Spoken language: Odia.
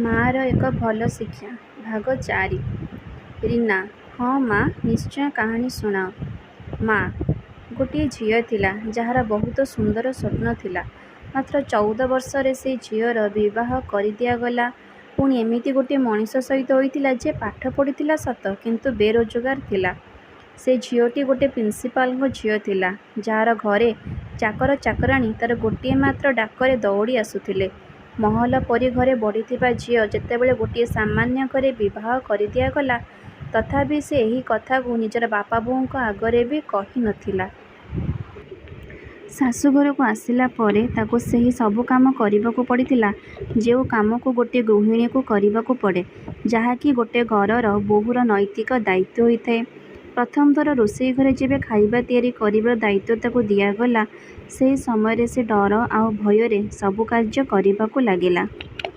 ମାଆର ଏକ ଭଲ ଶିକ୍ଷା ଭାଗ 4। ରୀନା ହଁ ମା, ନିଶ୍ଚୟ କାହାଣୀ ଶୁଣାଅ। ମା, ଗୋଟିଏ ଝିଅ ଥିଲା, ଯାହାର ବହୁତ ସୁନ୍ଦର ସ୍ୱପ୍ନ ଥିଲା। ମାତ୍ର 14 ବର୍ଷରେ ସେହି ଝିଅର ବିବାହ କରିଦିଆଗଲା। ପୁଣି ଏମିତି ଗୋଟିଏ ମଣିଷ ସହିତ ହୋଇଥିଲା ଯେ ପାଠ ପଢ଼ିଥିଲା ସତ, କିନ୍ତୁ ବେରୋଜଗାର ଥିଲା। ସେ ଝିଅଟି ଗୋଟିଏ ପ୍ରିନ୍ସିପାଲଙ୍କ ଝିଅ ଥିଲା, ଯାହାର ଘରେ ଚାକର ଚାକରାଣୀ ତାର ଗୋଟିଏ ମାତ୍ର ଡାକରେ ଦଉଡ଼ି ଆସୁଥିଲେ। ମହଲ ପରି ଘରେ ବଢ଼ିଥିବା ଝିଅ ଯେତେବେଳେ ଗୋଟିଏ ସାମାନ୍ୟ ଘରେ ବିବାହ କରିଦିଆଗଲା, ତଥାପି ସେ ଏହି କଥାକୁ ନିଜର ବାପା ବୋଉଙ୍କ ଆଗରେ ବି କହି ନଥିଲା। ଶାଶୁଘରକୁ ଆସିଲା ପରେ ତାକୁ ସେହି ସବୁ କାମ କରିବାକୁ ପଡ଼ିଥିଲା, ଯେଉଁ କାମକୁ ଗୋଟିଏ ଗୃହିଣୀକୁ କରିବାକୁ ପଡ଼େ, ଯାହାକି ଗୋଟେ ଘରର ବୋହୂର ନୈତିକ ଦାୟିତ୍ୱ ହୋଇଥାଏ। ପ୍ରଥମ ଥର ରୋଷେଇ ଘରେ ଯେବେ ଖାଇବା ତିଆରି କରିବାର ଦାୟିତ୍ୱ ତାକୁ ଦିଆଗଲା, ସେହି ସମୟରେ ସେ ଡର ଆଉ ଭୟରେ ସବୁ କାର୍ଯ୍ୟ କରିବାକୁ ଲାଗିଲା।